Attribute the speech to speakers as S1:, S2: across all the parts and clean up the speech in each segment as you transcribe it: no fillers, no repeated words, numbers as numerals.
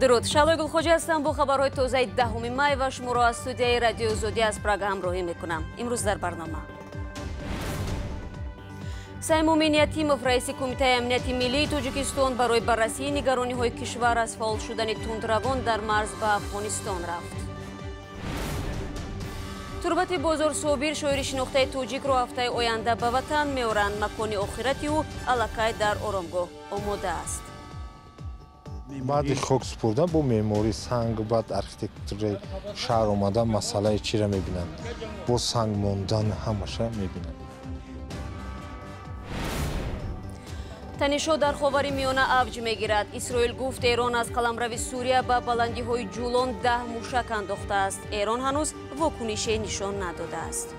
S1: Дуруд, Шаҳлои Гулхоҷа ҳастам бо хабарҳои тозаи 10 май ва шуморо аз студияи Радиои Озодӣ аз Прага ҳамроҳӣ мекунам. Имрӯз дар барнома Саймумин Ятимов, раиси Кумитаи амнияти миллии Тоҷикистон, барои баррасии нигарониҳои кишвар аз фаъол шудани тундравон дар марз ба Афғонистон рафт. Турбати Бозор Собир, шоири шинохтаи тоҷикро, ҳафтаи оянда ба ватан меоранд. Макони охирати ӯ аллакай дар оромгоҳ омода аст.
S2: Баъди хок супурдан бо меъморӣ санг, баъд архитектураи шаҳр омадан, масъалаи чиро мебинанд, бо санг мондан ҳамаша мебинанд.
S1: Танишҳо дар Ховари Миёна авҷ мегирад. Исроил гуфт, Эрон аз қаламрави Сурия ба баландиҳои Ҷулон 10 мушак андохтааст. Эрон ҳанӯз вокунише нишон надодааст.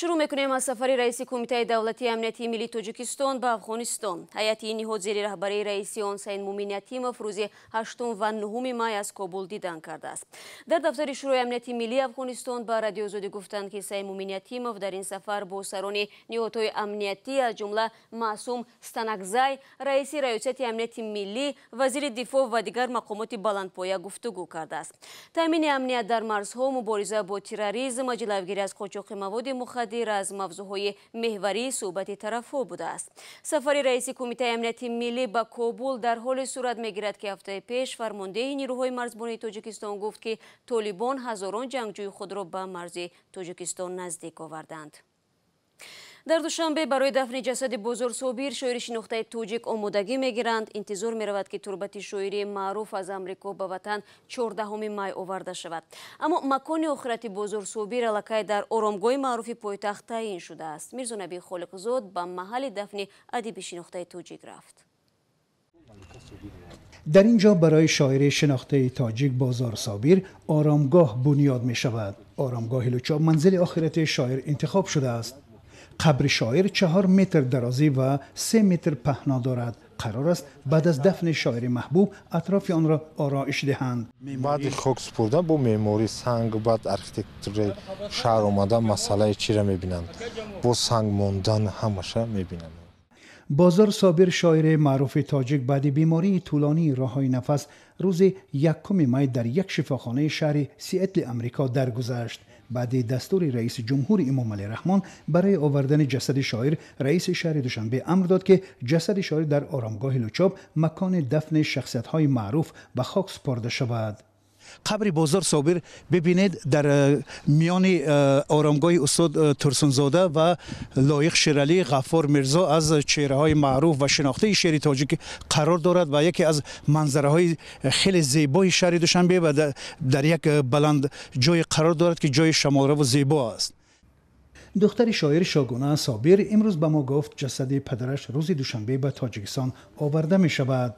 S1: Шурӯъ мекунем аз сафари раиси Кумитаи давлатии амнияти миллии Тоҷикистон ба Афғонистон. Ҳайати ин ниҳод зери раҳбарии раиси он Саидмумин Ятимов рӯзи 8 ва 9 май аз Кобул дидан кардааст. Дар дафтари Шӯрои амнияти миллии Афғонистон ба Радиои Озодӣ гуфтанд, ки Саидмумин Ятимов дар ин сафар бо сарони ниҳодҳои амниятӣ, аз ҷумла Маъсум Станакзай, раиси Раёсати амнияти миллӣ, вазири дифоъ ва дигар мақомоти баландпоя гуфтугӯ кардааст. Таъмини амният дар марзҳо, мубориза бо терроризм, ҷилавгирӣ аз қочоқи маводи мухаддир аз мавзӯъҳои меҳварии суҳбати тарафҳо будааст. Сафари раиси Кумитаи амнияти миллӣ ба Кобул дар ҳоле сурат мегирад, ки ҳафтаи пеш фармондеҳи нирӯҳои марзбонии Тоҷикистон гуфт, ки толибон ҳазорон ҷангҷӯи худро ба марзи Тоҷикистон наздик оварданд. Дар Душанбе барои дафни ҷасади Бозор Собир, шоири шинохтаи тоҷик, омодагӣ мегиранд. Интизор меравад, ки турбати шоири маъруф аз Амрико ба ватан 14 май оварда шавад. Аммо макони охирати Бозор Собир аллакай дар оромгоҳи маъруфи пойтахт таъин шудааст. Мирзонаби Холиқзод ба маҳалли дафни адиби шинохтаи тоҷик рафт.
S3: Дар ин ҷо барои шоири шинохтаи тоҷик Бозор Собир оромгоҳ бунёд мешавад. Оромгоҳи Лучоб манзили охирати шоир интихоб шудааст. Қабри шоир 4 метр дарозӣ ва 3 метр паҳно дорад. Қарор аст баъд аз дафни шоири маҳбуб атрофи онро ороиш диҳанд.
S2: Баъди хок супурдан бо меъморӣ санг, баъд архитектураи шаҳр омадан, масъалаи чиро мебинанд, бо санг мондан ҳамаша мебинанд.
S3: Бозор Собир, шоири маъруфи тоҷик, баъди бемории тӯлонии роҳҳои нафас рӯзи 1 май дар як шифохонаи шаҳри Сиэтли Амрико даргузашт. Баъди дастури раиси ҷумҳури Эмомалӣ Раҳмон барои овардани ҷасади шоир, раиси шаҳри Душанбе амр дод, ки ҷасади шоир дар оромгоҳи Лучоб, макони дафни шахсиятҳои маъруф, ба хок супорда шавад. Қабри Бозор Собир бибинед, дар миёни оромгоҳи устод Турсунзода ва Лоиқ Шералӣ, Ғаффор Мирзо аз чеҳраҳои маъруф ва шинохтаи шеъри тоҷик қарор дорад ва яке аз манзараҳои хеле зебои шаҳри Душанбе ва дар як баланд ҷое қарор дорад, ки ҷои шамолраву зебо аст. Духтари шоир Шогуна Собир имрӯз ба мо гуфт, ҷасади падараш рӯзи душанбе ба Тоҷикистон оварда мешавад.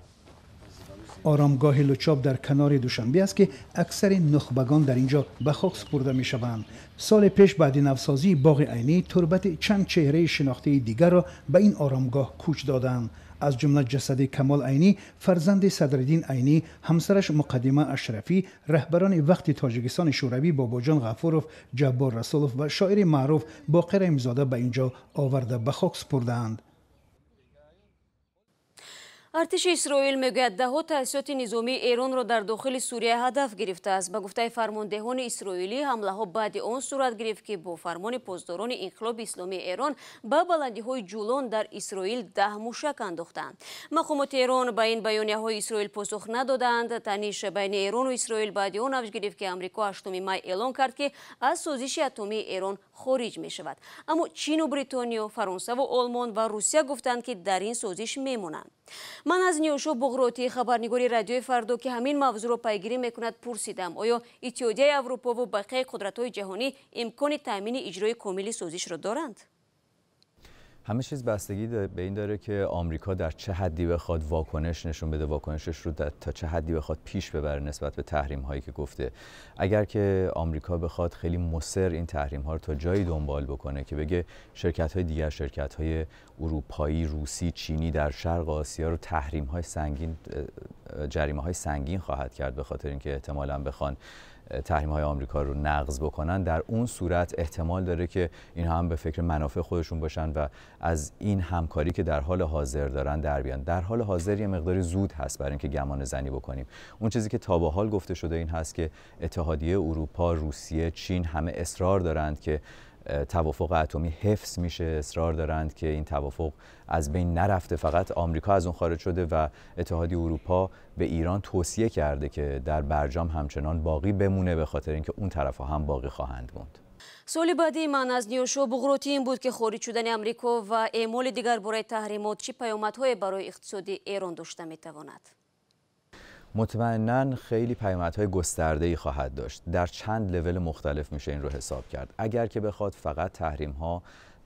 S3: Оромгоҳи Лучоб дар канори Душанбе аст, ки аксари нухбагон дар ин ҷо ба хок супурда мешаванд. Соли пеш баъди навсозии боғи Айнӣ турбати чанд чеҳраи шинохтаи дигарро ба ин оромгоҳ кӯч доданд. Аз ҷумла ҷасади Камол Айнӣ, фарзанди Садриддин Айнӣ, ҳамсараш Муқаддима Ашрафӣ, раҳбарони вақти Тоҷикистони Шӯравӣ Бобоҷон Ғафуров, Ҷаббор Расулов ва шоири маъруф Боқир Раҳимзода ба ин ҷо оварда ба хок супурдаанд.
S1: Артиши Исроил мегӯяд, даҳҳо таъсисоти низомии Эронро дар дохили Сурия ҳадаф гирифтааст. Ба гуфтаи фармондеҳони исроилӣ, ҳамлаҳо баъди он сурат гирифт, ки бо фармони посдорони инқилоби исломии Эрон ба баландиҳои Ҷулон дар Исроил 10 мушак андохтанд. Мақомоти Эрон ба ин баёнияҳои Исроил посух надодаанд. Таниш байни Эрону Исроил баъди он авҷ гирифт, ки Амрико 8 май эълон кард, ки аз созиши атомии Эрон хориҷ мешавад. Аммо Чину Бритониё, Фаронсаву Олмон ва Русия гуфтанд, ки дар ин созиш мемонанд. Ман аз Ниёшо Буғротӣ, хабарнигори Радиои Фардо, ки ҳамин мавзӯъро пайгирӣ мекунад, пурсидам, оё Иттиҳодияи Аврупову бақияи қудратҳои ҷаҳонӣ имкони таъмини иҷрои комили созишро доранд?
S4: همه چیز بستگی به این داره که آمریکا در چه حدی بخواد واکنش نشون بده، واکنشش رو تا چه حدی بخواد پیش ببره نسبت به تحریم هایی که گفته. اگر که آمریکا بخواد خیلی مصر این تحریم ها رو تا جایی دنبال بکنه که بگه شرکت های دیگر، شرکت های اروپایی، روسی، چینی در شرق آسیا رو تحریم های سنگین، جریمه های سنگین خواهد کرد، به خاطر اینکه احتمالاً بخوان تحریم های آمریکا رو نقض بکنن، در اون صورت احتمال داره که اینها هم به فکر منافع خودشون باشن و از این همکاری که در حال حاضر دارن در بیان. در حال حاضر یه مقداری زود هست برای اینکه گمان زنی بکنیم. اون چیزی که تا به حال گفته شده این هست که اتحادیه اروپا، روسیه، چین همه اصرار دارند که توافق اتمی حفظ میشه، اصرار دارند که این توافق از بین نرفته، فقط آمریکا از اون خارج شده و اتحادیه اروپا به ایران توصیه کرده که در برجام همچنان باقی بمونه، به خاطر اینکه اون طرفها هم باقی خواهند موند.
S1: سوال بعدی من از نیوشا بغراتی این بود که خارج شدن آمریکا و اعمال دیگر برای تحریمات چه پیامدهای برای اقتصاد ایران داشته میتواند؟
S4: مطمئناً خیلی پیامدهای گسترده‌ای خواهد داشت. در چند لول مختلف میشه این رو حساب کرد. اگر که بخواد فقط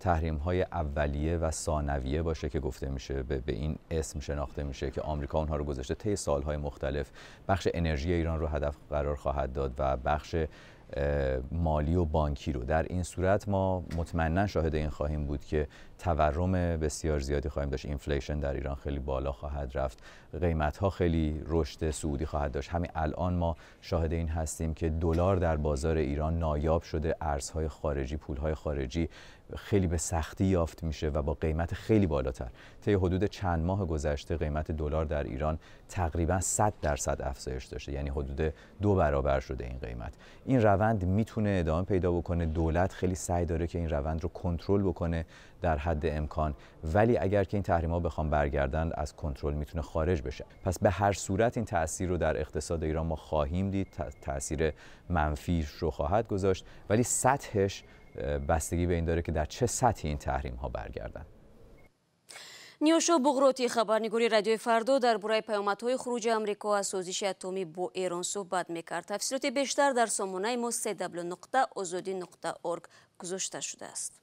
S4: تحریم‌های اولیه و ثانویه باشه که گفته میشه به این اسم شناخته میشه که آمریکا اونها رو گذاشته طی سالهای مختلف، بخش انرژی ایران رو هدف قرار خواهد داد و بخش مالی و بانکی رو. در این صورت ما مطمئنا شاهد این خواهیم بود که تورم بسیار زیادی خواهیم داشت، inflation در ایران خیلی بالا خواهد رفت، قیمت‌ها خیلی رشد صعودی خواهد داشت. همین الان ما شاهد این هستیم که دلار در بازار ایران نایاب شده، ارزهای خارجی، پولهای خارجی خیلی به سختی یافت میشه و با قیمت خیلی بالاتر. طی حدود چند ماه گذشته قیمت دلار در ایران تقریبا 100% افزایش داشته، یعنی حدود 2 برابر شده این قیمت. این روند میتونه ادامه پیدا بکنه. دولت خیلی سعی داره که این روند رو کنترل بکنه در حد امکان، ولی اگر که این تحریم‌ها بخوام برگردن از کنترل میتونه خارج بشه. پس به هر صورت این تأثیر رو در اقتصاد ایران ما خواهیم دید، تأثیر منفی رو خواهد گذاشت، ولی سطحش بستگی به این داره که در چه سطحی این تحریم ها برگردن.
S1: نیوشا بغراتی، خبرنگاری رادیوی فردا، درباره پیامدهای خروج آمریکا از سازش اتمی با ایران صحبت میکرد. تفصیلات بیشتر در سامانه ما cw.azadi.org گذاشته شده است.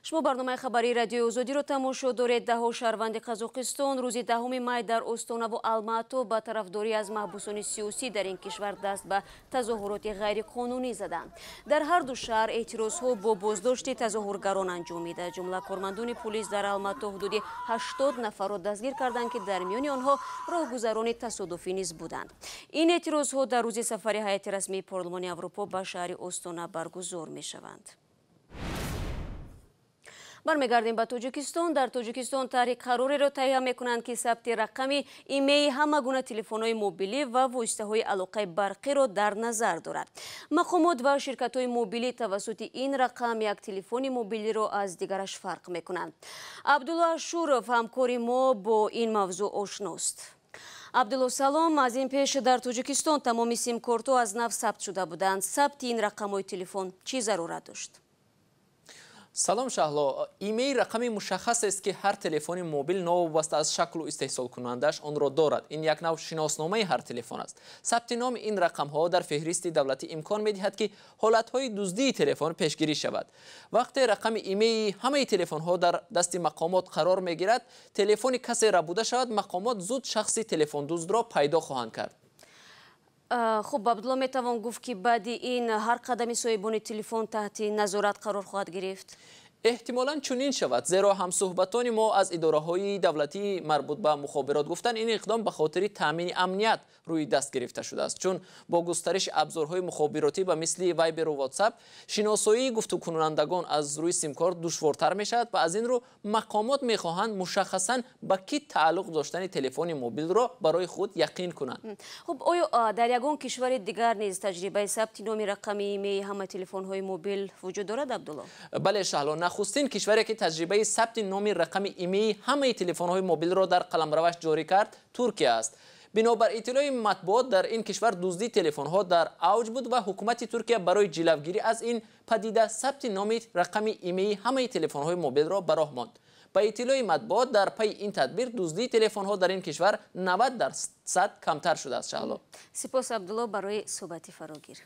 S1: شما برنامه خبری رادیو آزادی را تماشا دارید. ده شهروند قزاقستان روز 10 مای در استانا و الماتو با طرفداری از محبوسان سیاسی در این کشور دست به تظاهرات غیر قانونی زدند. در هر دو شهر اعتراض ها با بازداشت تظاهرگران انجام میده. جمله کارمندان پلیس در الماتو حدود 80 نفر را دستگیر کردند که در میان آنها راهگذران تصادفی نیز بودند. این اعتراض ها در روز سفر هیئت رسمی پارلمان اروپا به شهر استانا برگزار می شوند. برمیگردیم به تاجیکستان. در تاجیکستان طرح قراری را تهیه میکنند که ثبت رقمی ایمیل همه گونه تلفن‌های موبیلی و واسطه‌های علاقه برقی را در نظر دارد. مقامات و شرکت‌های موبیلی توسط این رقم یک تلفن موبیلی را از دیگرش فرق میکنند. عبدالله شورов همکار ما با این موضوع آشناست. عبدالله سلام. از این پیش در تاجیکستان تمام سیم کارت‌ها از نو ثبت شده بودند. ثبت این رقم‌های تلفن چی ضرورت داشت؟
S5: سلام شهلا. ایمیل رقمی مشخص است که هر تلفن موبیل نوابسته از شکل و استحصال کنندش آن را دارد. این یک نوع شناسنامه هر تلفن است. ثبت نام این رقم ها در فهرست دولتی امکان می‌دهد که حالت های دزدی تلفن پیشگیری شود. وقتی رقم ایمیل همه تلفن ها در دست مقامات قرار می‌گیرد، تلفن کسی ربوده شود، مقامات زود شخصی تلفن دزد را پیدا خواهند کرد.
S1: خب عبدالله، میتوان گفت که بعد این هر قدمی صاحبان تلفن تحت نظارت قرار خواهد گرفت؟
S5: احتمالاً چنین شود، زیرا همصحبتان ما از اداره‌های دولتی مربوط به مخابرات گفتند این اقدام به خاطر تامین امنیت روی دست گرفته شده است، چون با گسترش ابزارهای مخابراتی به مثل وایبر و واتساپ شناسایی گفتگوکنندگان از روی سیم کارت دشوارتر میشود و از این رو مقامات میخواهند مشخصاً به کی تعلق داشتن تلفن موبیل را برای خود یقین کنند.
S1: خب آیا در یگان کشور دیگر نیز تجربه ثبت نام رقمی ایمیل همه تلفن‌های موبیل وجود دارد عبدالله؟
S5: بله شهلا، نخستین کشوری که تجربه ثبت نام رقم ایمیل همه تلفن‌های موبیل را در قلمروش جاری کرد ترکیه است. بنابر اطلاع مطبوعات در این کشور دزدی تلفن‌ها در اوج بود و حکومت ترکیه برای جلوگیری از این پدیده ثبت نام رقم ایمیل همه تلفن‌های موبیل را به راه ماند. به اطلاع مطبوعات در پی این تدبیر دزدی تلفن‌ها در این کشور 90% کمتر شده است. شهلا،
S1: سپاس عبدالله برای صحبت فراگیر.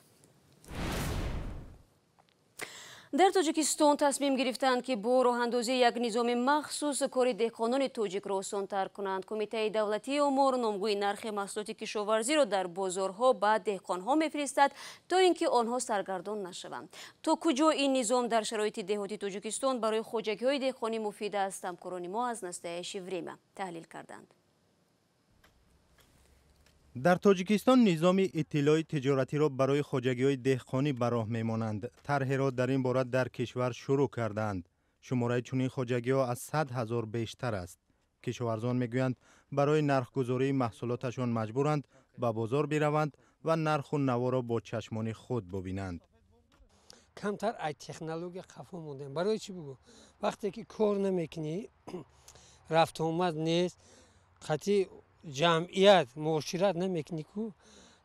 S1: در تاجیکستان تصمیم گرفتند که با راه‌اندازی یک نظام مخصوص کار دهقانان تاجیک را آسان‌تر کنند. کمیته دولتی امور نامگوی نرخ محصولات کشاورزی را در بازارها به دهقانها میفرستد تا اینکه آنها سرگردان نشوند. تا کجا این نظام در شرایط دهاتی تاجیکستان برای خواجگی‌های دهقانی مفید است، همکاران ما از نستایش وریما تحلیل کردند.
S6: Дар Тоҷикистон низоми иттилои тиҷоратиро барои хоҷагиҳои деҳқонӣ ба роҳ мемонанд. Тарҳеро дар ин бора дар кишвар шурӯъ кардаанд. Шумораи чунин хоҷагиҳо аз 100 ҳазор бештар аст. Кишоварзон мегӯянд, барои нархгузории маҳсулоташон маҷбуранд ба бозор бираванд ва нарху наворо бо чашмони худ бубинанд.
S7: Камтар ай технология қафо мондем. Барои чӣ бугӯ? Вақте ки кор намекунӣ, рафтуомад нест, қатъи ҷамъият муошират намекунӣ, ку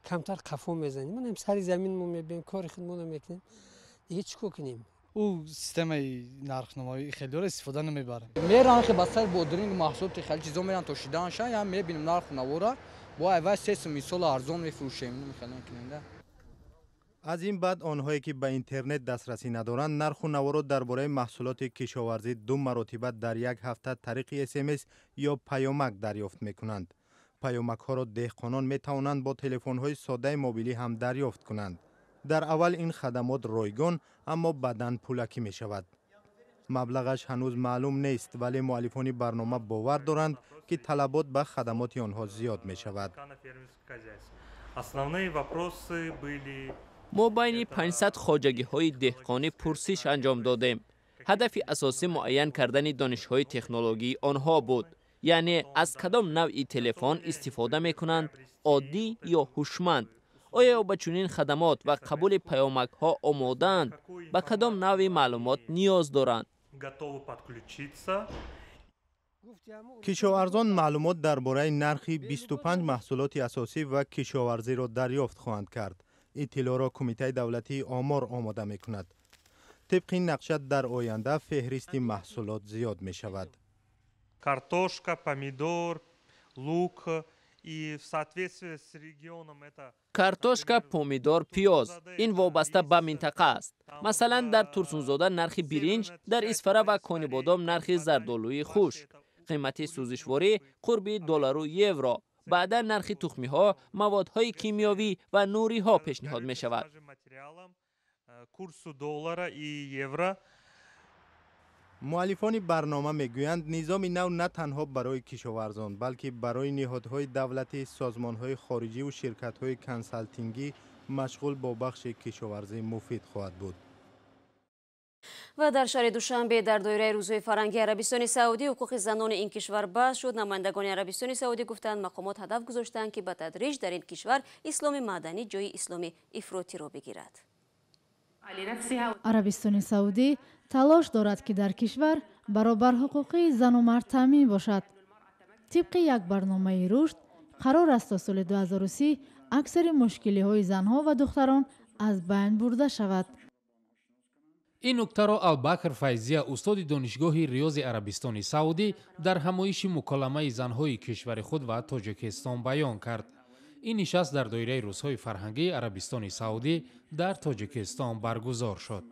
S7: камтар қафо мезанӣ. Манам сари замин мо мебием, кори худмонро мекунем, дига чӣ кор кунем?
S8: Ӯ системаи нархномавии хелиро истифода намебарад. Мерам хе ба сари бодринг, маҳсулоти хеле чизо мерам то шидаанша, я мебинам нарху навора, бо айвай се мисол арзон мефурӯшем, мехелем кунем да.
S6: Аз ин баъд онҳое ки ба интернет дастрасӣ надоранд, нарху наворо дар бораи маҳсулоти кишоварзӣ ду маротиба дар як ҳафта тариқи СМС ё паёмак дарёфт мекунанд. Паёмакҳоро деҳқонон метавонанд бо телефонҳои содаи мобилӣ ҳам дарёфт кунанд. Дар аввал ин хадамот ройгон, аммо баъдан пулакӣ мешавад. Маблағаш ҳанӯз маълум нест, вале муаллифони барнома бовар доранд, ки талабот ба хадамоти онҳо зиёд мешавад.
S5: Мо байни 500 хоҷагиҳои деҳқонӣ пурсиш анҷом додем. Ҳадафи асосӣ муайян кардани донишҳои технологии онҳо буд, яъне аз кадом навъи телефон истифода мекунанд, оддӣ ё ҳушманд, оё ба чунин хадамот ва қабули паёмакҳо омодаанд, ба кадом навъи маълумот ниёз доранд.
S6: Кишоварзон маълумот дар бораи нархи 25 маҳсулоти асосӣ ва кишоварзиро дарёфт хоҳанд кард. Иттилоъро Кумитаи давлатии омор омода мекунад. Тибқи ин нақша дар оянда феҳристи маҳсулот зиёд мешавад.
S9: Картошка, помидор, лук и в соответствии с регионом это
S5: картошка, помидор, пиёз. Ин вобаста ба минтақа аст. Масалан, дар Турсунзода нархи биринҷ, дар Исфара ва Конибодом нархи зардолуи хушк, қимати сӯзишворӣ, қурби доллару евро, баъдан нархи тухмиҳо, маводҳои кимиёвӣ ва нуриҳо пешниҳод мешавад.
S9: Курсу доллара и евро.
S6: Муаллифони барнома мегӯянд, низоми нав на танҳо барои кишоварзон, балки барои ниҳодҳои давлатӣ, созмонҳои хориҷиву ширкатҳои консалтингӣ машғул бо бахши кишоварзӣ муфид хоҳад буд.
S1: Ва дар шаҳри Душанбе дар доираи рӯзҳои фарҳанги Арабистони Саудӣ ҳуқуқи занони ин кишвар баҳс шуд. Намояндагони Арабистони Саудӣ гуфтанд, мақомот ҳадаф гузоштанд, ки ба тадриҷ дар ин кишвар исломи маданӣ ҷои исломи ифротиро бигирад.
S10: Арабистони Саудӣ талош дорад, ки дар кишвар баробарҳуқуқии зану мард таъмин бошад. Тибқи як барномаи рушд қарор аст, то соли 2030 аксари мушкилиҳои занҳо ва духтарон аз байн бурда шавад.
S11: Ин нуктаро Албакр Файзия, устоди донишгоҳи Риёзи Арабистони Саудӣ, дар ҳамоиши муколамаи занҳои кишвари худ ва Тоҷикистон баён кард. Ин нишаст дар доираи рӯзҳои фарҳангии Арабистони Саудӣ дар Тоҷикистон баргузор шуд.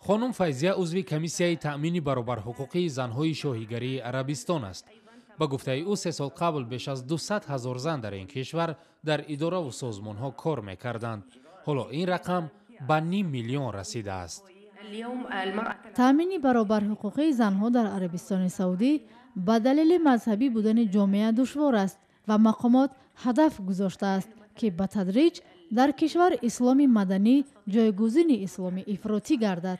S11: Хонум Файзия узви комиссияи таъмини баробарҳуқуқии занҳои шоҳигарии Арабистон аст. Ба гуфтаи ӯ, 3 сол қабл беш аз 200 ҳазор зан дар ин кишвар дар идораву созмонҳо кор мекарданд. Ҳоло ин рақам ба ним миллион расидааст.
S10: Таъмини баробарҳуқуқии занҳо дар Арабистони Саудӣ ба далели мазҳабӣ будани ҷомеа душвор аст ва мақомот ҳадаф гузоштааст, ки ба тадриҷ дар кишвар исломи маданӣ ҷойгузини исломи ифротӣ гардад.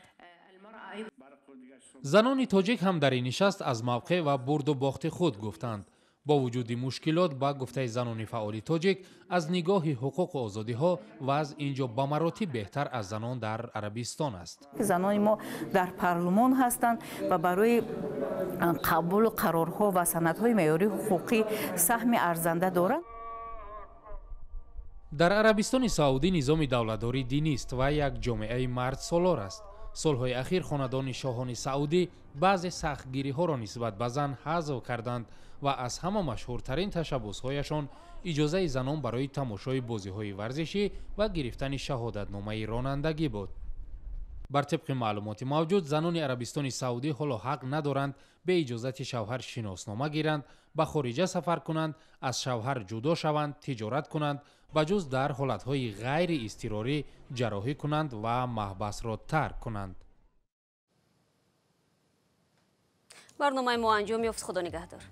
S11: Занони тоҷик ҳам дар ин нишаст аз мавқеъ ва бурду бохти худ гуфтанд. Бо вуҷуди мушкилот, ба гуфтаи занони фаъоли тоҷик, аз нигоҳи ҳуқуқу озодиҳо вазъ ин ҷо ба маротиб беҳтар аз занон дар Арабистон аст.
S12: Занони мо дар парлумон ҳастанд ва барои қабулу қарорҳо ва санадҳои меъёрии ҳуқуқӣ саҳми арзанда доранд.
S11: Дар Арабистони Саудӣ низоми давлатдорӣ динист ва як ҷомеаи мардсолор аст. Солҳои ахир хонадони шоҳони саудӣ баъзе сахтгириҳоро нисбат ба зан ҳазв карданд ва аз ҳама машҳуртарин ташаббусҳояшон иҷозаи занон барои тамошои бозиҳои варзишӣ ва гирифтани шаҳодатномаи ронандагӣ буд. Бар тибқи маълумоти мавҷуд, занони Арабистони Саудӣ ҳоло ҳақ надоранд бе иҷозати шавҳар шиноснома гиранд, ба хориҷа сафар кунанд, аз шавҳар ҷудо шаванд, тиҷорат кунанд, ба ҷуз дар ҳолатҳои ғайри изтирорӣ, ҷарроҳӣ кунанд ва маҳбасро тарк кунанд.
S1: Барномаи мо анҷом ёфт. Худо нигаҳдор.